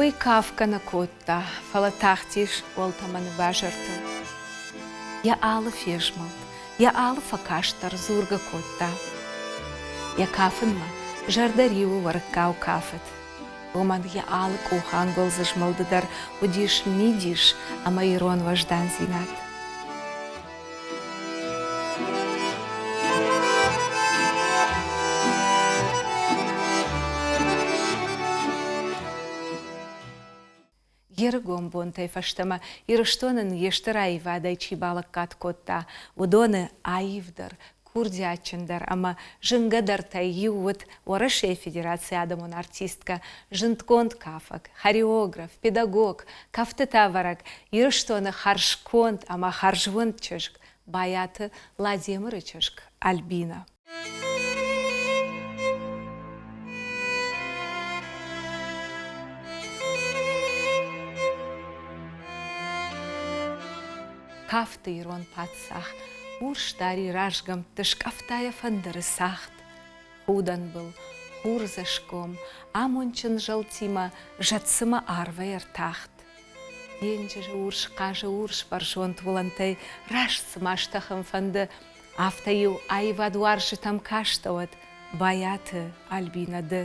Уый кафгӕ нӕ кодта, фӕлӕ тахтис уӕлтӕмӕны базартыл. Йӕ алы фезмӕлд, йӕ алы фӕкаст дӕр дзургӕ кодта. Йӕ кафынмӕ зӕрдӕ риуы уӕрыккау кафыд. Уымӕн йӕ алы къухӕнгуылдзы змӕлды дӕр уыдис мидис ӕмӕ ирон уӕздандзинад. Йе рыгон бонтӕй фӕстӕмӕ Ирыстонӕн йе стыр аивадӕй чи балӕггад кодта, уыдоны аивдӕр, курдиатджындӕр ӕмӕ зынгӕдӕртӕй иу уыд Уӕрӕсейы Федерацийы адӕмон артисткӕ, зындгонд кафӕг, хореограф, педагог, кӕфтытӕвӕрӕг, Ирыстоны хӕрзконд ӕмӕ хӕрзуынд чызг Байаты Ладемыры чызг Альбинӕ. Кафты ирон паддзах урс дари разгӕмтты скъӕфта йӕ фӕндыры цагъд. Худӕнбыл, хурдзӕсгом, амондджын зӕлтимӕ зӕдцымӕ арвӕй ӕртахт. Денджызы урс хъазы урс бӕрзонд уылӕнтӕй раст цыма стӕхын фӕнды, афтӕ-иу аивадуарзджытӕм кастӕуӕд Байаты Альбинӕ ды.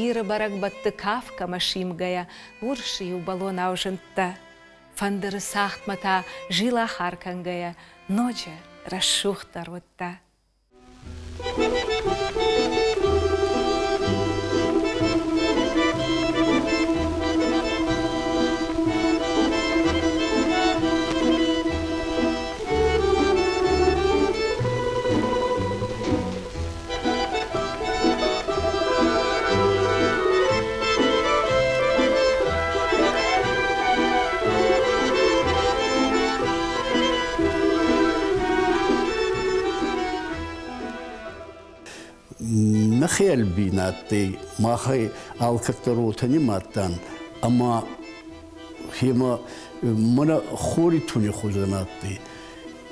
Иры бӕрӕгбӕтты кафгӕмӕ симгӕйӕ урс-иу бӕлонау зындтӕ. Фӕндыры цагъдмӕ та зилахар кӕнгӕйӕ ноджы рӕсугъддӕр уыдтӕ. Нӕхи Альбинӕ адтӕй, махӕй алкӕддӕр уотӕ нимадтан, ӕма хемӕ мӕнӕ хори туни хузӕн адтӕй.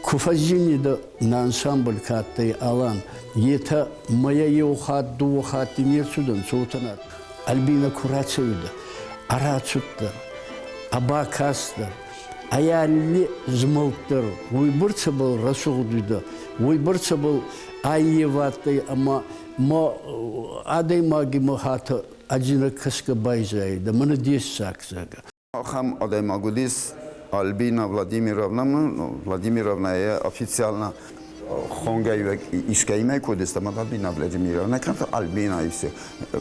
Ку фӕззиннидӕ нӕ ансамбль ка адтӕй Алан, етӕ мӕйӕ еу хатт, дууӕ хатти не рцудӕнцӕ, уотӕ нӕ. Альбинӕ ку рацӕуидӕ, ӕ рацуд дӕр, ӕ бакаст дӕр, ӕ алли змӕлд дӕр уойбӕрцӕбӕл рӕсугъд уидӕ, уойбӕрцӕбӕл аййевадтӕй ӕма ма адӕймаги хатӕ ӕдзинӕг кӕсгӕ байзайидӕ, мӕнӕ дессаг, зӕгъгӕ. Ахӕм адӕймаг уыдис Альбина Владимировна, ну, Владимировна йӕ официально хонгӕйуӕг искӕимӕ куы уыдис, ӕмӕ Альбина Владимировна, кӕм Альбина и все.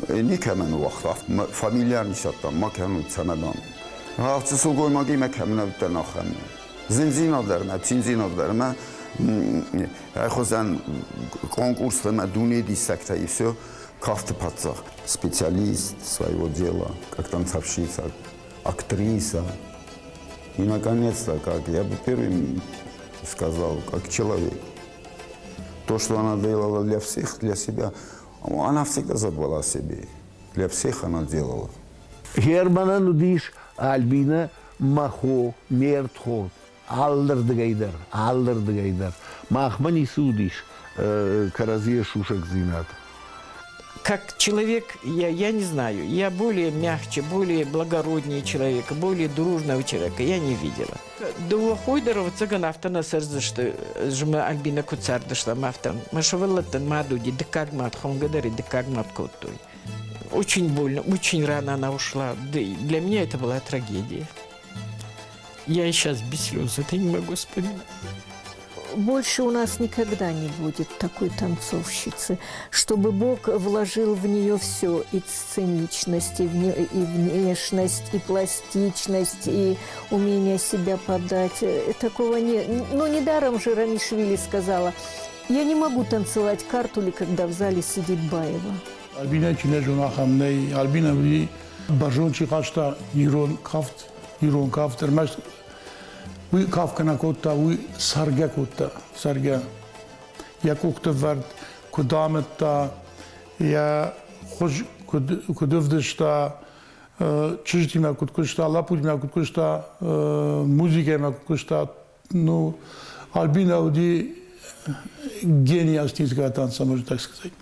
Никӕмӕн уагъта, фамилия нисадта, ма кӕнут цӕмӕдӕн. Ацы сылгоймагимӕ кӕм нӕ уыдтӕн, ахӕм. Зындзинад дӕр мӕ, циндзинад дӕр мӕ, ӕхуызӕн конкурстӕ мӕ дуне диссӕгтӕ и все. Кафты паддзах, специалист своего дела, как танцовщица, актриса. И, наконец-то, как я бы первым сказал, как человек. То, что она делала для всех, для себя, она всегда забыла о себе. Для всех она делала. Германӕн уыдис Альбинӕ мӕ хо, ме рдхорд, алырдыгӕй дӕр, алырдыгӕй дӕр. Махмӕ ницы уыдис кӕрӕдзийӕ сусӕгдзинад. Как человек, я не знаю, я более мягче, более благороднее человека, более дружного человека я не видела. Дыууӕ хой дӕр ӕвӕццӕгӕн афтӕ нӕ цӕрдзысты, зымӕ Альбинӕ куыд цардыстӕм, афтӕ. Мӕ сывӕллӕттӕн мад уыди, дыккаг мад, хонгӕ дӕр дыккаг мад кодтой. Очень больно, очень рано она ушла. Для меня это была трагедия. Я и сейчас без слез это не могу вспоминать. Больше у нас никогда не будет такой танцовщицы, чтобы Бог вложил в нее все, и сценичность, и, вне, и внешность, и пластичность, и умение себя подать. Такого нет. Ну, недаром же Рамишвили сказала, я не могу танцевать картули, когда в зале сидит Баева. Альбина чинӕ ахӕм нӕй. Альбина уыди бӕрзонд чи хаста ирон кафт, ирон кафт ӕрмӕст уый кафгӕ нӕ кодта, уый цӕргӕ кодта, цӕргӕ. Йӕ къухты вӕрд куыд амыдта, йӕ хуыз куыд, куыд ӕвдыста, чызджытимӕ куыд куыста, лӕппутимӕ куыд куыста, музыкӕимӕ куыд куыста, ну, Альбина уыди гений астинского танца, можно так сказать.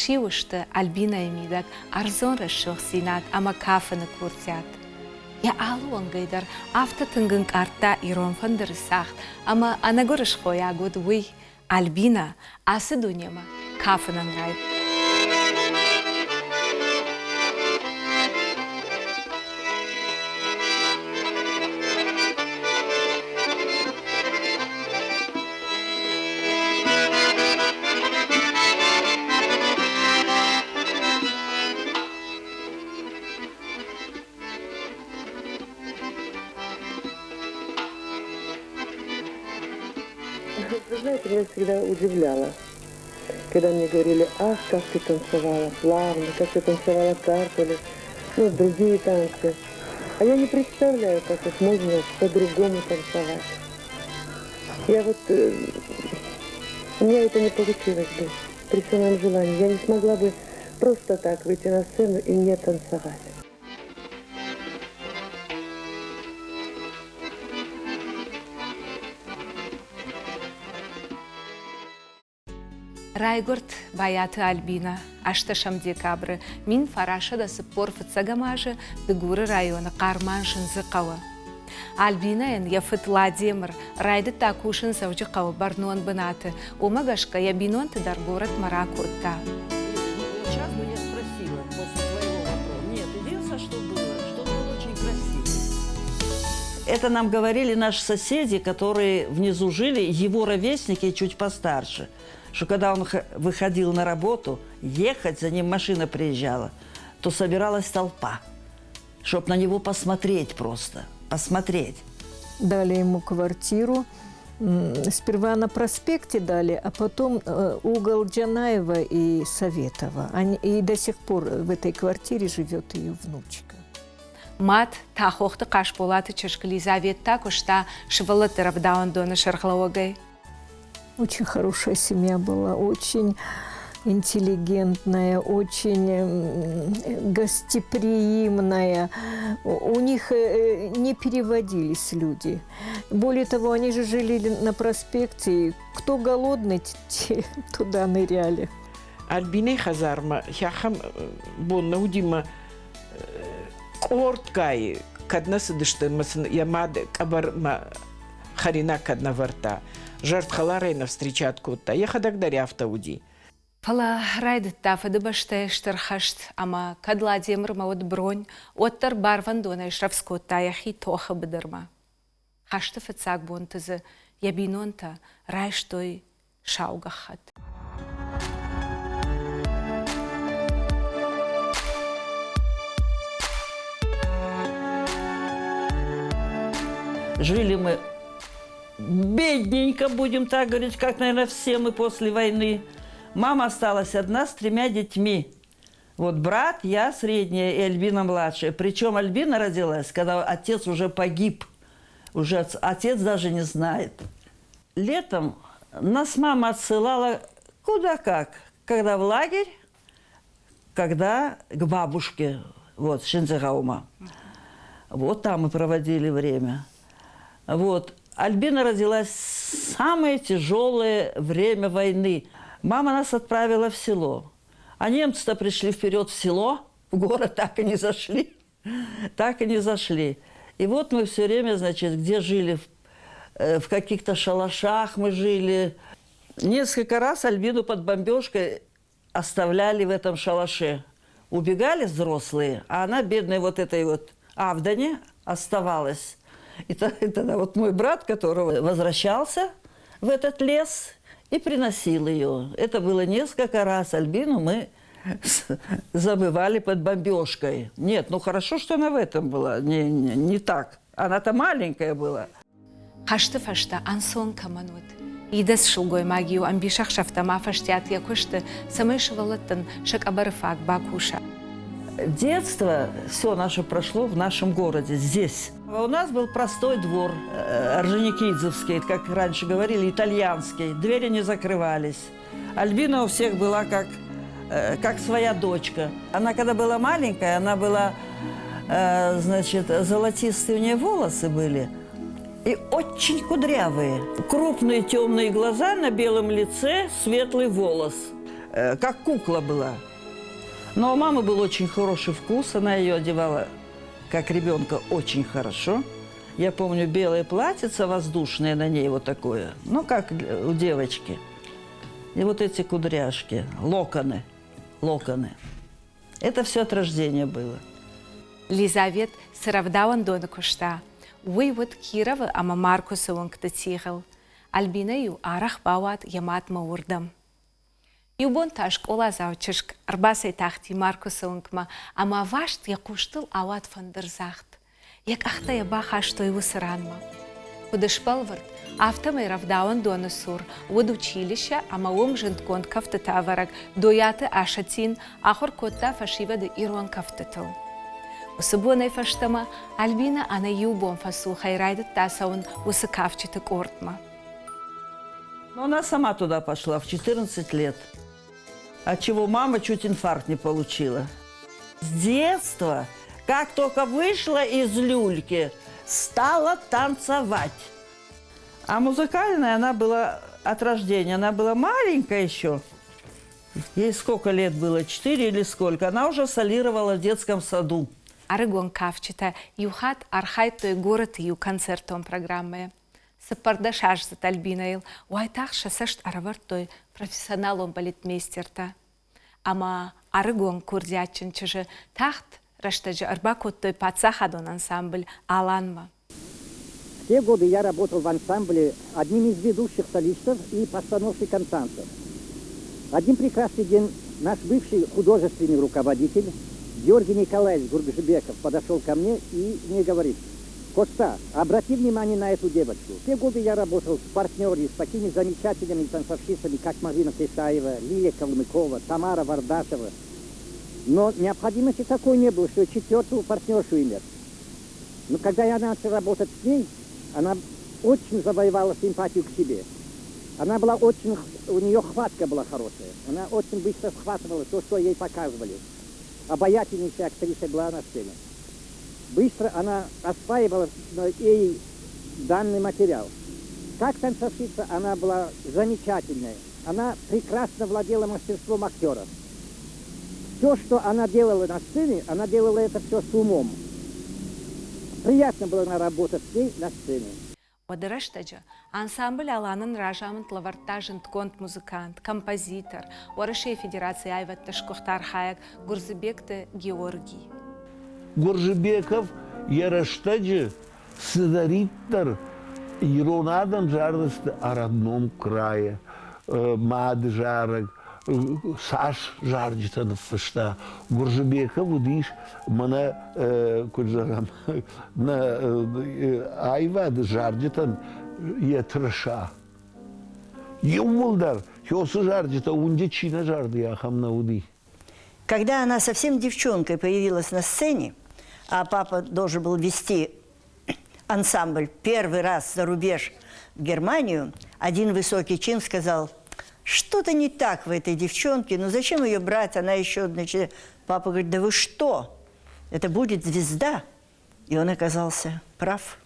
Сиу сты Альбинӕйы мидӕг ӕрдзон рӕсугъддзинад ӕмӕ кафыны курдиат. Йӕ алы уӕнгӕй дӕр афтӕ тынг ӕнкъардта ирон фӕндыры цагъд ӕмӕ ӕнӕгуырысхойаг уыд уый, Альбинӕ ацы дунемӕ кафынӕн райгуырд. Вы знаете, меня всегда удивляло, когда мне говорили, ах, как ты танцевала плавно, как ты танцевала картели, ну, другие танцы. А я не представляю, как их можно по-другому танцевать. Я вот... У меня это не получилось бы при всем моем желании. Я не смогла бы просто так выйти на сцену и не танцевать. Райгуырд Байаты Альбинӕ ӕстӕсӕм декабры 1945 азы Дыгуры районы Хъарман-Сындзыхъӕуы. Альбинӕйӕн йӕ фыд Ладемыр райдыдта кусын Дзӕуджыхъӕуы бӕрнон бынаты, уымӕ гӕсгӕ йӕ бинонты дӕр горӕтмӕ ракодта. Это нам говорили наши соседи, которые внизу жили, его ровесники чуть постарше, что когда он выходил на работу, ехать, за ним машина приезжала, то собиралась толпа, чтобы на него посмотреть просто, посмотреть. Дали ему квартиру. Сперва на проспекте дали, а потом угол Джанаева и Советова. И до сих пор в этой квартире живет ее внучка. Мад Тахохты Хъасболаты чызг Лизавет куыста сывӕллӕтты рӕвдауӕндоны сӕргълӕууӕгӕй. Очень хорошая семья была, очень интеллигентная, очень гостеприимная. У них не переводились люди. Более того, они же жили на проспекте. Кто голодный, те туда ныряли. Альбинӕйы хӕдзармӕ ахӕм бон нӕ уыди мӕ къордгай кӕд нӕ цыдысты ӕмӕ сын йӕ мад къӕбӕрмӕ хӕринаг кӕд нӕ вӕрдта. Зӕрдхӕларӕй нӕ встречат кодта. Йӕхӕдӕг дӕр афтӕ уыди. Фӕлӕ райдыдта Фыдыбӕстӕйы Стыр хӕст ӕмӕ кӕд Ладемырмӕ уыд бронь, уӕддӕр барвӕндонӕй срӕвдз кодта йӕхи тохы быдырмӕ. Хӕсты фыццаг бонты дзы йӕ бинонтӕ райстой сау гӕххӕтт. Жили мы бедненько, будем так говорить, как, наверное, все мы после войны. Мама осталась одна с тремя детьми. Вот брат, я средняя и Альбина младшая. Причем Альбина родилась, когда отец уже погиб. Уже отец даже не знает. Летом нас мама отсылала куда как. Когда в лагерь, когда к бабушке, вот, Шинзегаума. Вот там мы проводили время. Вот. Альбина родилась в самое тяжелое время войны. Мама нас отправила в село. А немцы-то пришли вперед в село, в город так и не зашли. Так и не зашли. И вот мы все время, значит, где жили, в каких-то шалашах мы жили. Несколько раз Альбину под бомбежкой оставляли в этом шалаше. Убегали взрослые, а она, бедная, вот этой вот Авдане оставалась. И тогда вот мой брат, который возвращался в этот лес и приносил ее. Это было несколько раз. Альбину мы забывали под бомбежкой. Нет, ну хорошо, что она в этом была, не, не, не так. Она-то маленькая была. Хӕсты фӕстӕ ӕнцон кӕмӕн уыд, идӕдз сылгоймаг-иу ӕмбисӕхсӕвтӕм афӕстиат йӕ куысты, цӕмӕй сывӕллӕттӕн сӕ къӕбӕры фаг бакуса. Детство все наше прошло в нашем городе, здесь. У нас был простой двор, орджоникидзевский, как раньше говорили, итальянский. Двери не закрывались. Альбина у всех была как своя дочка. Она когда была маленькая, она была, значит, золотистые у нее волосы были и очень кудрявые. Крупные темные глаза на белом лице, светлый волос. как кукла была. Но у мамы был очень хороший вкус, она ее одевала как ребенка очень хорошо. Я помню белое платьице воздушное на ней вот такое, ну, как у девочки. И вот эти кудряшки, локоны, локоны. Это все от рождения было. Лизавет цы рӕвдауӕндоны куыста, уый уыд Кировы ӕмӕ Маркусы уынгты тигъыл. Альбинӕ-иу арӕх бауад йӕ мадмӕ уырдӕм. Иу бон та скъоладзау чызг ӕрбацӕйтахти Маркусы уынгмӕ ӕмӕ ӕваст йӕ хъустыл ауад фӕндырдзагъд. Йӕ къӕхтӕ йӕ бахастой уыцы ранмӕ. Куыд сбӕлвырд, афтӕмӕй рӕвдауӕндоны цур уыд училищӕ ӕмӕ уым зындгонд кӕфтытӕ ӕвӕрӕг Дойаты Асатин ахуыр кодта фӕсивӕды ирон кӕфтытыл. Уыцы бонӕй фӕстӕмӕ Альбинӕ ӕнӕ иу бон фӕцухӕй райдыдта цӕуын уыцы кафджыты къордмӕ. Но она сама туда пошла в 14 лет, от чего мама чуть инфаркт не получила. С детства, как только вышла из люльки, стала танцевать. А музыкальная она была от рождения. Она была маленькая еще. Ей сколько лет было? Четыре или сколько? Она уже солировала в детском саду. Ӕрыгон кафджытӕ иу хатт архайдтой горӕты иу концертон программӕйы. Цыппӕрдӕсаздзыд Альбинӕйыл уайтагъд сӕ цӕст ӕрӕвӕрдтой профессионалон балетмейстертӕ. Ӕмӕ ӕрыгон курдиатджын чызджы тагъд рӕстӕджы ӕрбакодтой паддзахадон ансамбль «Алан»-мӕ. В те годы я работал в ансамбле одним из ведущих солистов и постановщиком танцев. Один прекрасный день наш бывший художественный руководитель Георгий Николаевич Гургжибеков подошел ко мне и мне говорит, Коста, обрати внимание на эту девочку. В те годы я работал с партнерами, с такими замечательными танцовщицами, как Марина Тесаева, Лилия Калмыкова, Тамара Вардашева. Но необходимости такой не было, что четвертую партнершу иметь. Но когда я начал работать с ней, она очень завоевала симпатию к себе. Она была очень, у нее хватка была хорошая. Она очень быстро схватывала то, что ей показывали. Обаятельнейшая актриса была на сцене. Быстро она осваивала ей данный материал. Как танцовщица она была замечательная. Она прекрасно владела мастерством актера. Все, что она делала на сцене, она делала это все с умом. Приятно было работать с ней на сцене. Уӕды рӕстӕджы ансамбль Алан-ӕн разамынд лӕвӕрдта зындгонд музыкант, композитор, Уӕрӕсейы Федерацийы аивӕдты сгуыхт архайӕг Гуырдзыбегты Георгий. Гуырдзыбеков йӕ рӕстӕджы цыдӕриддӕр ирон адӕм зарыдысты о родном крае, мады зарӕг, цас зарджытӕ ныффыста. Гуырдзыбеков уыдис мӕнӕ, куыд зӕгъӕм, нӕ аивады зарджытӕн йӕ тырыса. Иууылдӕр уыцы зарджытӕ уынджы чи нӕ зарды, ахӕм нӕ уыди. Когда она совсем девчонкой появилась на сцене, а папа должен был вести ансамбль первый раз за рубеж в Германию, один высокий чин сказал, что-то не так в этой девчонке, ну зачем ее брать, она еще, значит, папа говорит, да вы что, это будет звезда. И он оказался прав.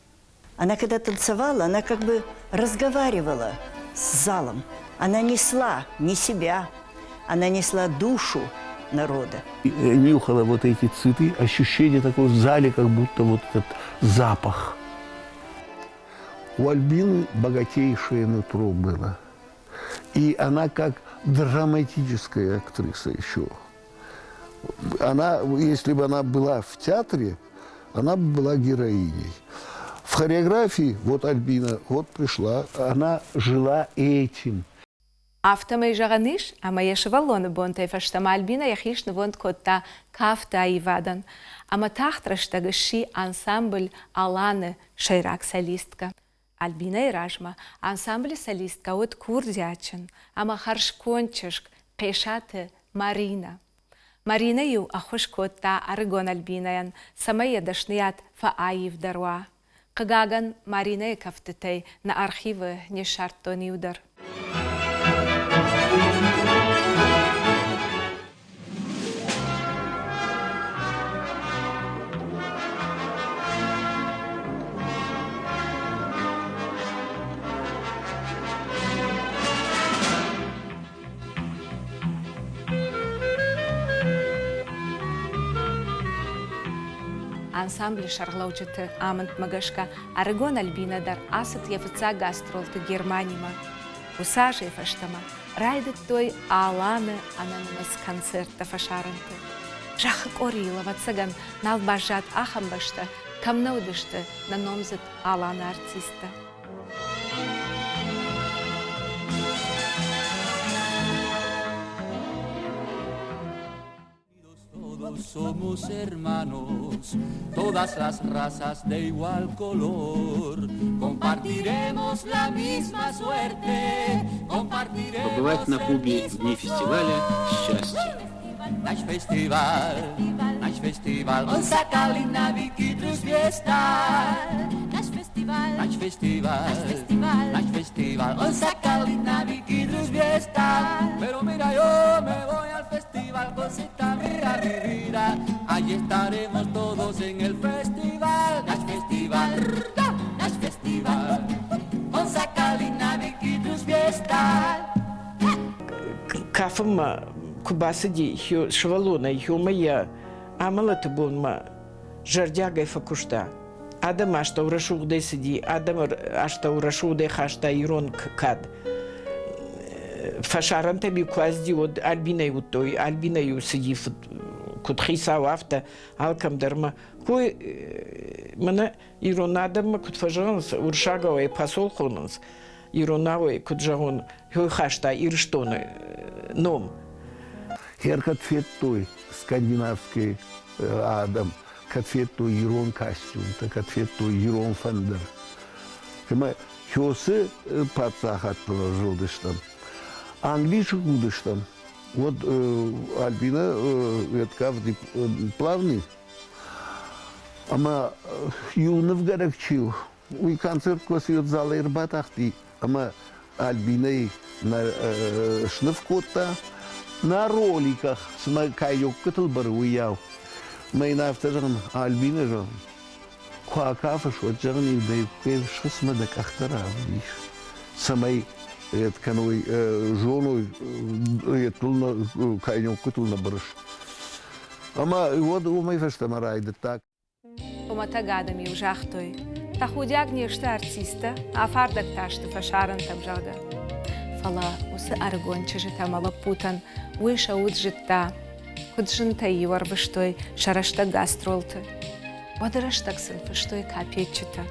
Она когда танцевала, она как бы разговаривала с залом. Она несла не себя, она несла душу народа. Нюхала вот эти цветы, ощущение такое в зале, как будто вот этот запах. У Альбины богатейшее нутро было. И она как драматическая актриса еще. Она, если бы она была в театре, она бы была героиней. В хореографии, вот Альбина, вот пришла, она жила этим. Афтӕмӕй зӕгъӕн ис, ӕмӕ йӕ сывӕллоны бонтӕй фӕстӕмӕ Альбинӕ йӕхи снывонд кодта кафты аивадӕн ӕмӕ тагъд рӕстӕг сси ансамбль «Алан»-ы сӕйраг солисткӕ. Альбинӕйы размӕ ансамблы солисткӕ уыд курдиатджын ӕмӕ хӕрзконд чызг Хъесаты Маринӕ. Маринӕ-иу ӕххуыс кодта ӕрыгон Альбинӕйӕн, цӕмӕй йӕ дӕсныйад фӕаивдӕр уа. Хъыгагӕн, Маринӕйы кӕфтытӕй нӕ архивы не ссардтон иу дӕр. Ансамблы сӕргълӕуджыты амындмӕ гӕсгӕ ӕрыгон Альбинӕ дӕр ацыд йӕ фыццаг гастролты Германимӕ. Уыцы азӕй фӕстӕмӕ райдыдтой Аланы ӕнӕнымӕц концерттӕ фӕсарӕнты. Зӕххы къорийыл, ӕвӕццӕгӕн, нал баззад ахӕм бӕстӕ, кӕм нӕ уыдысты нӕ номдзыд Аланы артисттӕ. Somos hermanos, todas las razas de igual color. Compartiremos la misma suerte, compartiremos Побывать на Кубе в дни фестиваля – счастье. Наш фестиваль, наш фестиваль, он fiesta. Наш фестиваль, наш фестиваль, наш фестиваль, наш фестиваль, он fiesta. Pero mira, yo me voy al festival, cosita mía, mi vida. Allí estaremos todos en el festival, наш фестиваль, наш фестиваль. Он fiesta. Кафынмӕ куы бацыди сывӕллонӕй, уымӕ йӕ амӕлӕты бонмӕ зӕрдиагӕй фӕкуыста. Адӕмы астӕу рӕсугъдӕй цыди, адӕмы астӕу рӕсугъдӕй хаста ирон кад. Фӕсарӕнтӕм-иу куы ацыди, уӕд Альбинӕй уыдтой, Альбинӕ-иу цыди куыд хицау, афтӕ алкӕм дӕр ма. Кой мӕнӕ ирон адӕммӕ куыд фӕзӕгъынц, уырыссагау ӕй посол хонынц, иронау ӕй куыд зӕгъон, хой хаста Ирыстоны ном. Херкӕд федтой скандинавский адӕм, кӕд федтой ирон костюмтӕ, кӕд федтой ирон фӕндыр. Ӕмӕ Хёсы паддзахадтыл ӕрзылдыстӕм. Англисы уыдыстӕм, уӕд Альбина веткавди плавни ӕмӕ иу нывгӕнӕг чи у, уый концерт куы залӕй ӕрбатахти ӕмӕ Альбинӕйы сныв кодта на роликах, цыма кайоккытыл быры, уыйау. Мӕ йын афтӕ зӕгъын, Альбинӕ, зӕгъын, куы акафыс, уӕд зӕгъын, иу дӕ схуысмӕ дӕ къӕхтӕ равдис, цӕмӕй кӕной, зоной, кайоккытыл нӕ бырыс. Ӕмӕ уӕд уымӕй фӕстӕмӕ райдыдта. Хуымӕтӕг адӕм-иу загътой, тӕхудиаг не сты артисттӕ, афардӕг та сты фӕсарӕнтӕм, зӕгъгӕ. Фӕлӕ уыцы ӕрыгон чызджытӕ ӕмӕ лӕппутӕн уый сӕ уд зыдта, куыд зынтӕй-иу ӕрвыстой сӕ рӕстӕг гастролты. Уӕды рӕстӕг сын фыстой капеччытӕ.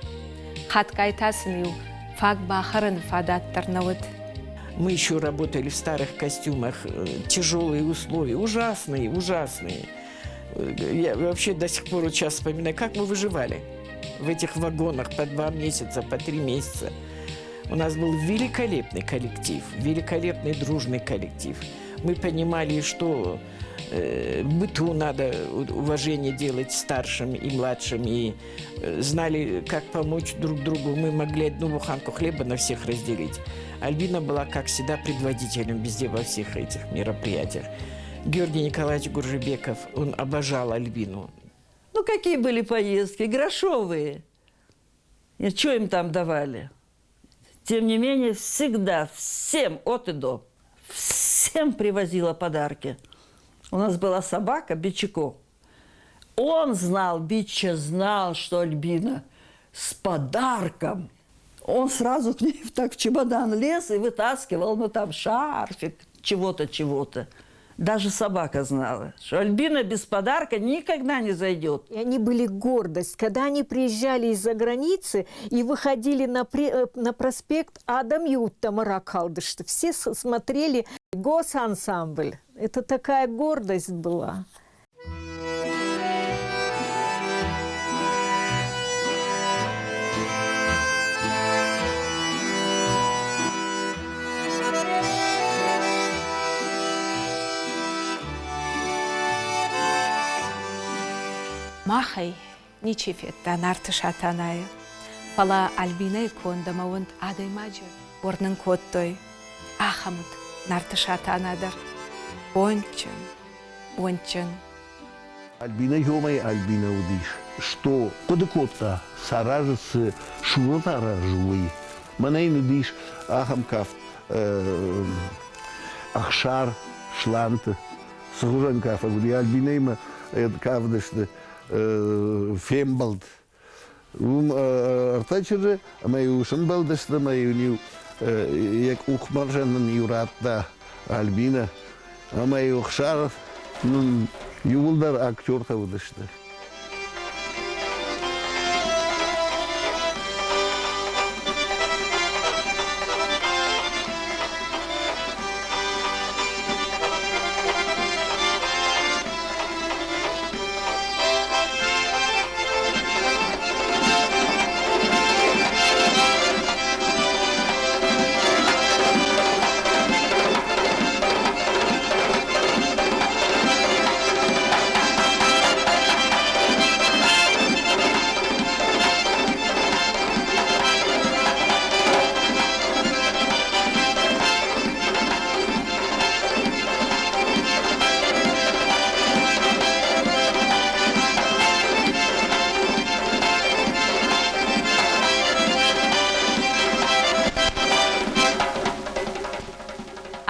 Хатгай та сын-иу фаг бахӕрыны фадат дӕр нӕ уыд. Мы еще работали в старых костюмах, тяжелые условия, ужасные, ужасные. Я вообще до сих пор вот сейчас вспоминаю, как мы выживали в этих вагонах по 2 месяца, по 3 месяца. У нас был великолепный коллектив, великолепный дружный коллектив. Мы понимали, что быту надо уважение делать старшим и младшим, и знали, как помочь друг другу. Мы могли одну буханку хлеба на всех разделить. Альбина была, как всегда, предводителем везде во всех этих мероприятиях. Георгий Николаевич Гуржибеков, он обожал Альбину. Ну, какие были поездки? Грошовые. И что им там давали? Тем не менее, всегда, всем от и до, всем привозила подарки. У нас была собака Бичико. Он знал, Бича знал, что Альбина с подарком. Он сразу к ней так в чемодан лез и вытаскивал, ну там шарфик, чего-то, чего-то. Даже собака знала, что Альбина без подарка никогда не зайдет. И они были гордость. Когда они приезжали из-за границы и выходили на проспект адӕм уыдтам ракалдысты, все смотрели госансамбль. Это такая гордость была. Махӕй ничи федта Нарты Сатанайы, фӕлӕ Альбинӕйы конд ӕмӕ уынд адӕймаджы уырнын кодтой. Ахӕм уыд Нарты Сатана дӕр. Бонджын, уындджын. Альбинӕ ёмӕй Альбинӕ уыдис, что хъуыды кодта, цы аразы, цы сурӕт аразы, уый. Мӕнӕ йын уыдис ахӕм кафт Ӕхсар Сланты. Цы хуызӕн кафӕг уыди, Альбинӕимӕ кафдысты. фембӕлд. Уым ӕртӕ чызджы ӕмӕ-иу сӕмбӕлдысты ӕмӕ-иу йӕ къухмӕрзӕн ын-иу радта Альбинӕ. Ӕмӕ-иу Ӕхсар нын иууылдӕр актертӕ уыдысты.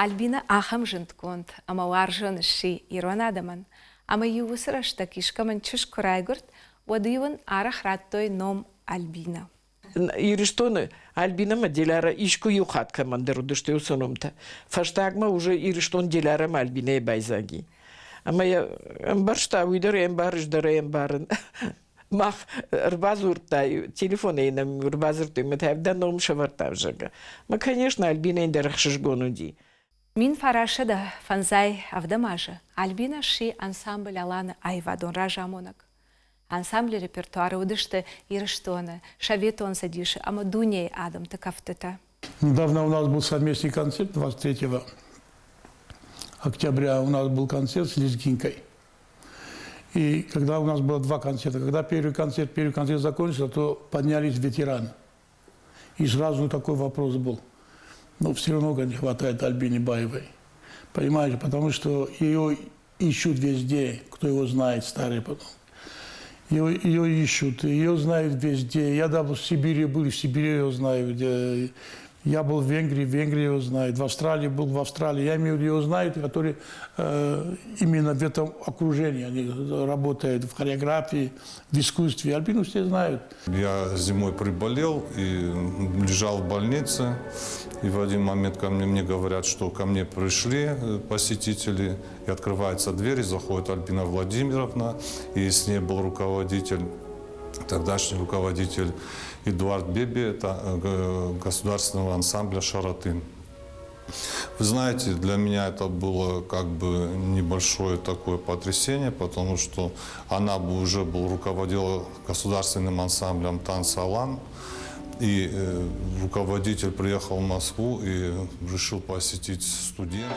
Альбинӕ ахӕм зындгонд ӕмӕ уарзон сси ирон адӕмӕн, ӕмӕ-иу уыцы рӕстӕг искӕмӕн чызг куы райгуырд, уӕд-иу ын арӕх радтой ном Альбинӕ. Ирыстоны Альбинӕмӕ Деляра искуы иу хатт кӕмӕндӕр уыдысты уыцы номтӕ. Фӕстагмӕ уже Ирыстон Делярамӕ Альбинӕйы байдзаги. Ӕмӕ йӕ ӕмбӕрста, уый дӕр ӕй ӕмбарыс дӕр ӕй ӕмбарын. Мах ӕрбадзурдта, телефонӕй нӕм ӕрбадзырдтой, мӕ та дӕ ном сӕвӕрдта, зӕгъгӕ. Мӕ, конечно, Альбинӕйӕн дӕр ӕхсызгон уыди. 1957 азы Альбинӕ сси ансамбль «Алан»-ы аивадон разамонӕг. Ансамблы репертуары уыдысты Ирыстоны, Советон Цӕдисы ӕмӕ дунейы адӕмты кӕфтытӕ. Недавно у нас был совместный концерт 23 октября. У нас был концерт с Лезгинкой. И когда у нас было два концерта, когда первый концерт закончился, то поднялись ветераны. И сразу такой вопрос был. Но все равно не хватает Альбины Баевой. Понимаете, потому что ее ищут везде, кто его знает, старый потом. Ее ищут, ее знают везде. Я даже в Сибири был, в Сибири ее знаю. Где я был в Венгрии, в Венгрии ее знают. В Австралии был, в Австралии. Я имею в виду, ее знают, которые именно в этом окружении. Они работают в хореографии, в искусстве. Альбину все знают. Я зимой приболел и лежал в больнице. И в один момент ко мне, мне говорят, что ко мне пришли посетители. И открывается дверь, и заходит Альбина Владимировна. И с ней был руководитель, тогдашний руководитель Эдуард Беби, это государственного ансамбля «Шаратын». Вы знаете, для меня это было как бы небольшое такое потрясение, потому что она бы уже был, руководила государственным ансамблем «Танца Алан», и руководитель приехал в Москву и решил посетить студентов.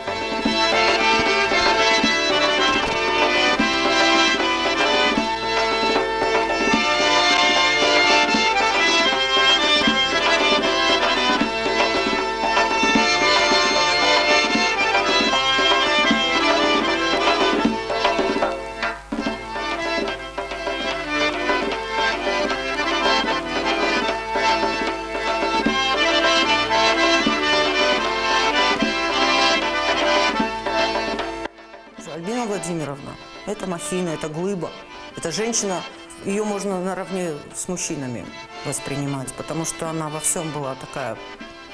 Альбина Владимировна – это махина, это глыба. Это женщина, ее можно наравне с мужчинами воспринимать, потому что она во всем была такая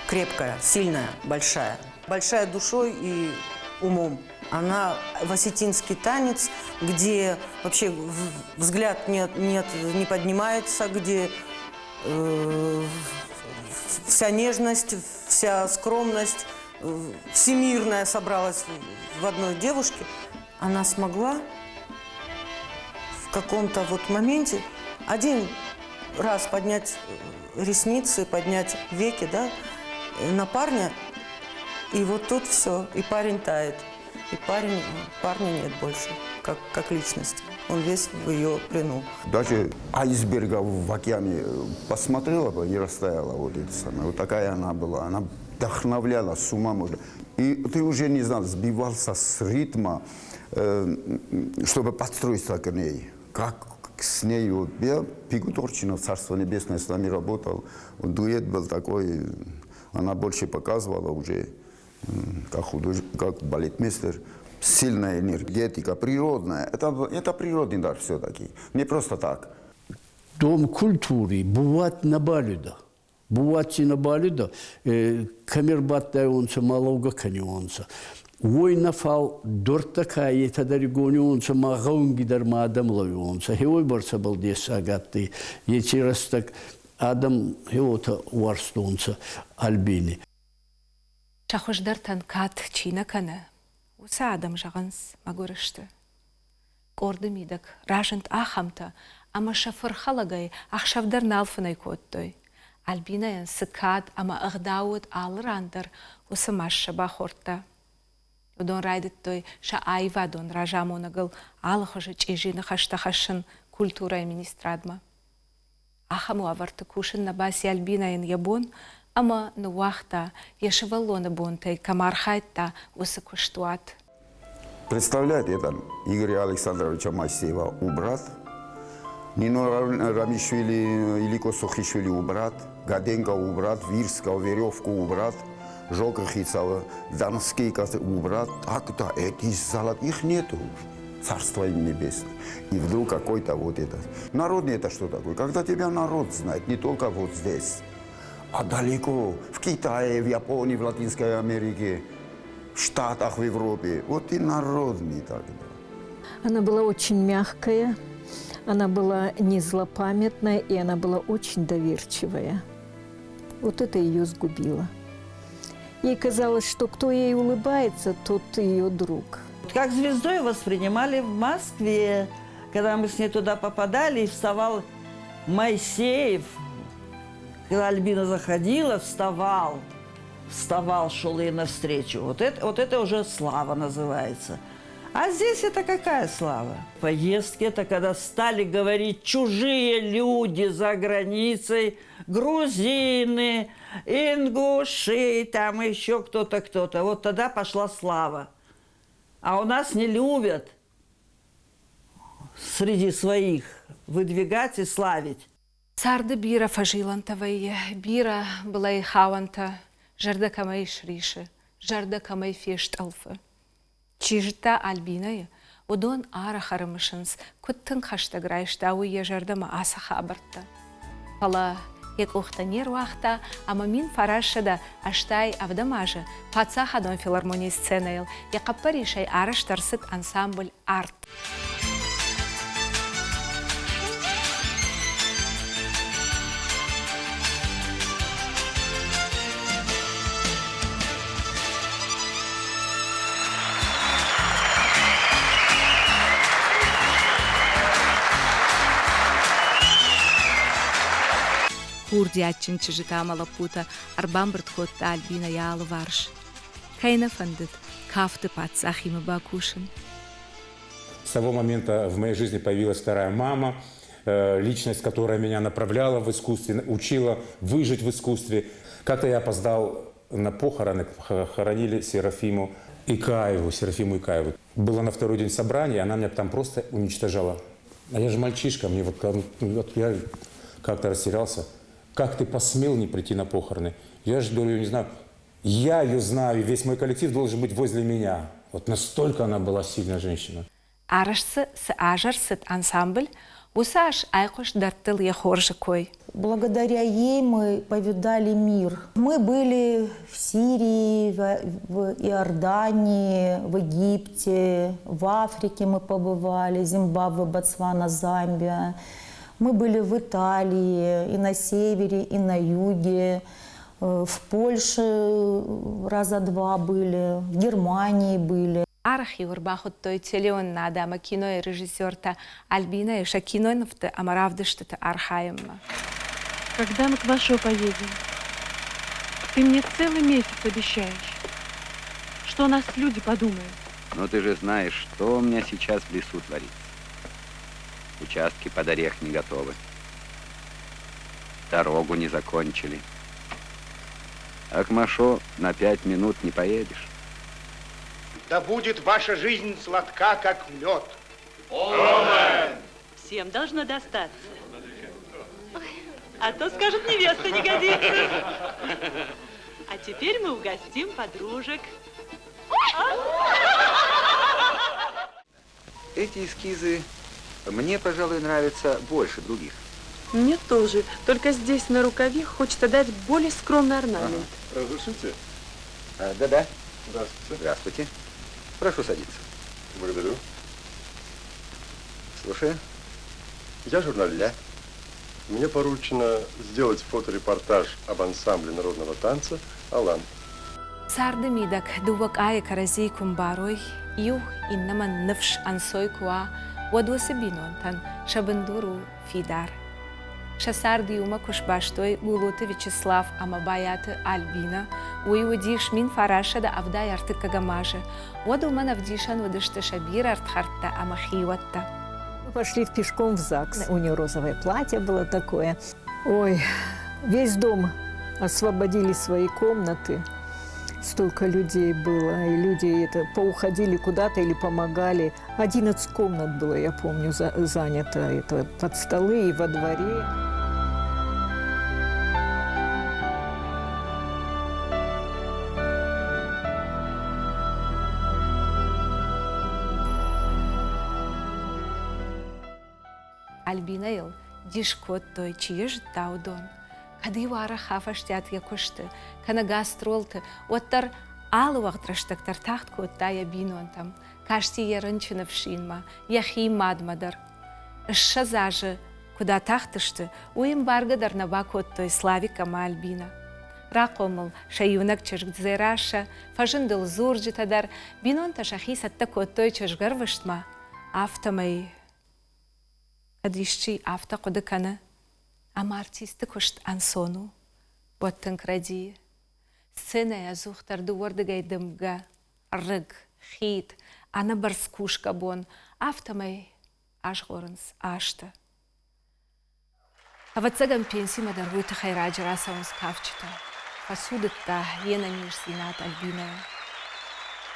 крепкая, сильная, большая. Большая душой и умом. Она в осетинский танец, где вообще взгляд не поднимается, где вся нежность, вся скромность всемирная собралась в одной девушке. Она смогла в каком-то вот моменте один раз поднять ресницы, поднять веки, да, на парня, и вот тут все, и парень тает, и парня нет больше, как личности. Он весь в ее плену. Даже айсберга в океане посмотрела бы, не растаяла вот это самое. Вот такая она была. Она вдохновляла, с ума можно. И ты уже не знал, сбивался с ритма, чтобы подстроиться к ней. Как с ней, вот я, Пигу Торчинов, Царство Небесное, с нами работал. Вот дуэт был такой, она больше показывала уже, как художник, как балетмейстер. Сильная энергетика, природная. Это природный дар все-таки, не просто так. Дом культуры бывает на балюда. Бывает на балюда, кӕми рбадтайуонцӕ ма лӕугӕ кӕниуонцӕ. Уой нӕ фал дуӕрттӕ ка етӕ дӕр игониуонцӕ ма гъӕунги дӕр ма адӕм лӕууиуонцӕ. Гье уойбӕрцӕбӕл дессаг адтӕй еци рӕстӕг адӕм гье уотӕ уарзтонцӕ Альбини. Сӕ хуыздӕртӕн кад чи нӕ кӕны, уыцы адӕм зӕгъынц, мӕгуыр сты. Къорды мидӕг разынд ахӕмтӕ, ӕмӕ сӕ фырхӕлӕгӕй ӕхсӕв дӕр нал фынӕй кодтой. Альбинӕйӕн цы кад ӕмӕ ӕгъдау уыд алы ран дӕр, уыцы маст сӕ бахордта. Уыдон райдыдтой сӕ аивадон разамонӕгыл алыхуызы чъизи ныхӕстӕ хӕссын культурӕйы министрадмӕ. Ахӕм уавӕрты кусын нӕ баци Альбинӕйӕн йӕ бон ӕмӕ ныууагъта, йӕ сывӕллоны бонтӕй кӕм архайдта, уыцы куыстуат. Представляет это Игоря Александровича Моисеева убрат, Нино Рамишвили, Илико Сухишвили убрат, Гаденко убрат, Вирска, Веревку убрат, Жока Хицава, Донский убрат. Так да, эти золотых их нету уже. Царство им небесное. И вдруг какой-то вот это. Народный это что такое? Когда тебя народ знает, не только вот здесь, а далеко, в Китае, в Японии, в Латинской Америке, в Штатах, в Европе. Вот и народный тогда. Она была очень мягкая, она была не злопамятная, и она была очень доверчивая. Вот это ее сгубило. Ей казалось, что кто ей улыбается, тот ее друг. Как звезду ее воспринимали в Москве. Когда мы с ней туда попадали, и вставал Моисеев. Когда Альбина заходила, вставал. Вставал, шел ей навстречу. Вот это уже слава называется. А здесь это какая слава? Поездки – это когда стали говорить чужие люди за границей, грузины, ингуши, там еще кто-то, кто-то. Вот тогда пошла слава. А у нас не любят среди своих выдвигать и славить. Царды бирӕ фӕзилӕнтӕ вӕййы, бирӕ былӕй хауӕнтӕ, зӕрдӕ кӕмӕй срисы, зӕрдӕ кӕмӕй фестъӕлфы. Чи зыдта Альбинӕйы, уыдон арӕх ӕрымысынц, куыд тынг хӕстӕг райста уый йӕ зӕрдӕмӕ ацы хабӕрттӕ. Фӕлӕ йӕ къухтӕ не руагъта ӕмӕ 1987 азы паддзахадон филармонийы сценӕйыл йӕ хъӕппӕрисӕй арӕзт ӕрцыд ансамбль «Арт». Курдиатджын чызджытӕ ӕмӕ лӕппутӕ ӕрбамбырд кодта Альбинӕ йӕ алыварс. Кӕй нӕ фӕндыд кафты паддзахимӕ бакусын. С того момента в моей жизни появилась вторая мама, личность, которая меня направляла в искусстве, учила выжить в искусстве. Как-то я опоздал на похороны, хоронили Серафиму Икаеву, Серафиму Икаеву. Было на второй день собрание, она меня там просто уничтожала. А я же мальчишка, мне вот, вот я как-то растерялся. Как ты посмел не прийти на похороны? Я же говорю, не знаю, я ее знаю, весь мой коллектив должен быть возле меня. Вот настолько она была сильная женщина. Арӕзт дзы цы аз ӕрцыд ансамбль, уыцы аз айхъуыст дӕрдтыл йӕ хорзы кой. Благодаря ей мы повидали мир. Мы были в Сирии, в Иордании, в Египте, в Африке мы побывали, Зимбабве, Ботсвана, Замбия. Мы были в Италии, и на севере, и на юге. В Польше раза два были, в Германии были. Арӕх-иу ӕрбахуыдтой телеуынынад ӕмӕ кинойы режиссертӕ Альбинӕйы сӕ кинонывты ӕмӕ равдыстыты архайынмӕ. Когда мы к Вашо поедем? Ты мне целый месяц обещаешь, что о нас люди подумают. Но ты же знаешь, что у меня сейчас в лесу творится. Участки под орех не готовы. Дорогу не закончили. А к Машо на 5 минут не поедешь. Да будет ваша жизнь сладка, как мед. Омен! Всем должно достаться. А то, скажут, невеста не годится. А теперь мы угостим подружек. эти эскизы мне, пожалуй, нравятся больше других. Мне тоже. Только здесь на рукаве хочется дать более скромный орнамент. Ага. Разрешите? А, да-да. Здравствуйте. Здравствуйте. Прошу садиться. Благодарю. Слушаю. Я журналист. Да. Мне поручено сделать фоторепортаж об ансамбле народного танца «Алан». Царды мидӕг дыууӕ къайы кӕрӕдзийы куы мбарой, иу иннӕмӕн ныфс ӕнцой куы уа, уӕд уыцы бинонтӕн сӕ бындур у фидар. Сӕ цард иумӕ куы сбастой Гулуты Вячеслав ӕмӕ Байаты Альбинӕ, уый уыдис 1973 азы, уӕд уымӕн ӕвдисӕн уыдысты сӕ бирӕ ӕрдхӕрдтӕ ӕмӕ хиуӕттӕ. Мы пошли пешком в ЗАГС. У нее розовое платье было такое. Ой, весь дом освободили свои комнаты. Столько людей было, и люди это поуходили куда-то или помогали. 11 комнат было, я помню, за, занято это под столы и во дворе. Альбинӕйыл дис кодтой, чи йӕ зыдта, уыдон. Кӕд-иу арӕх афӕстиат йӕ куысты, кӕнӕ гастролты, уӕддӕр алы уӕгъд рӕстӕг дӕр тагъд кодта йӕ бинонтӕм, касти йӕ рынчыны фсинмӕ, йӕхи мадмӕ дӕр. 20 азы куыд атахтысты, уый ӕмбаргӕ дӕр нӕ бакодтой Славик ӕмӕ Альбинӕ. Рахъомыл сӕ иунӕг чызг Дзерассӕ, фӕзынд ыл дзурджытӕ дӕр, бинонтӕ сӕхи цӕттӕ кодтой чызгӕрвыстмӕ, афтӕмӕй Кӕд исчи афтӕ хъуыды кӕны, ӕмӕ артисты куыст ӕнцон у, уӕд тынг рӕдийы. Сценӕйы ӕдзухдӕр дыууӕрдыгӕй дымгӕ, рыг, хид, ӕнӕбӕрц кусгӕ бон, афтӕмӕй азгъорынц азтӕ. Ӕвӕццӕгӕн, пенсимӕ дӕр уый тыххӕй раджы рацӕуынц кафджытӕ. Фӕцудыдта йе нӕниздзинад Альбинӕйӕн.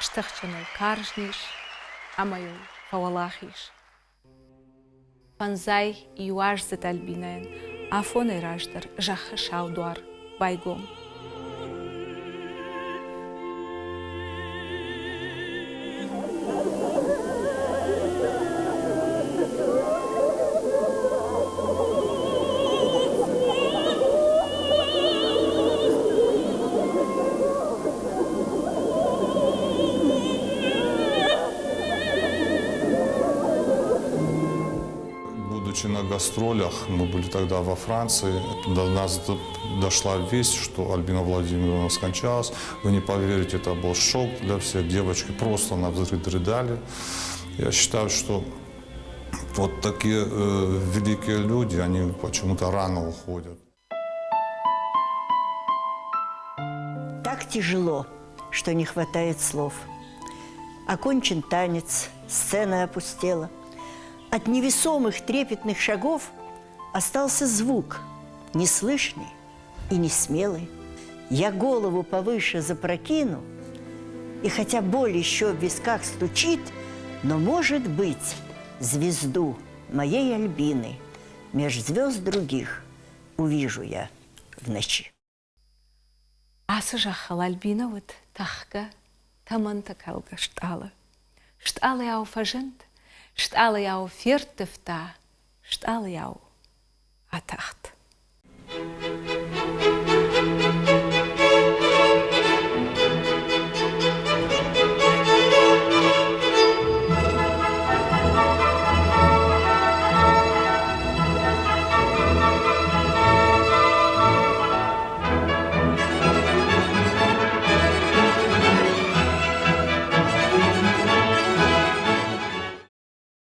Стыхджын ыл карз низ ӕмӕ йыл фӕуӕлахиз. Фӕндзай иуаздзыд Альбинӕйӕн афонӕй раздӕр зӕххы сау дуар байгом. Будучи на гастролях, мы были тогда во Франции, до нас дошла весть, что Альбина Владимировна скончалась. Вы не поверите, это был шок для всех. Девочки просто на взрыв рыдали. Я считаю, что вот такие э, великие люди, они почему-то рано уходят. Так тяжело, что не хватает слов. Окончен танец, сцена опустела. От невесомых трепетных шагов остался звук, неслышный и несмелый. Я голову повыше запрокину, и хотя боль еще в висках стучит, но, может быть, звезду моей Альбины меж звезд других увижу я в ночи. Ацы зӕххыл Альбинӕ уыд тӕхгӕ, тӕмӕнтӕ калгӕ стъалы. Стъалыйау фӕзынд, стъалыйау ферттывта, стъалыйау атахт.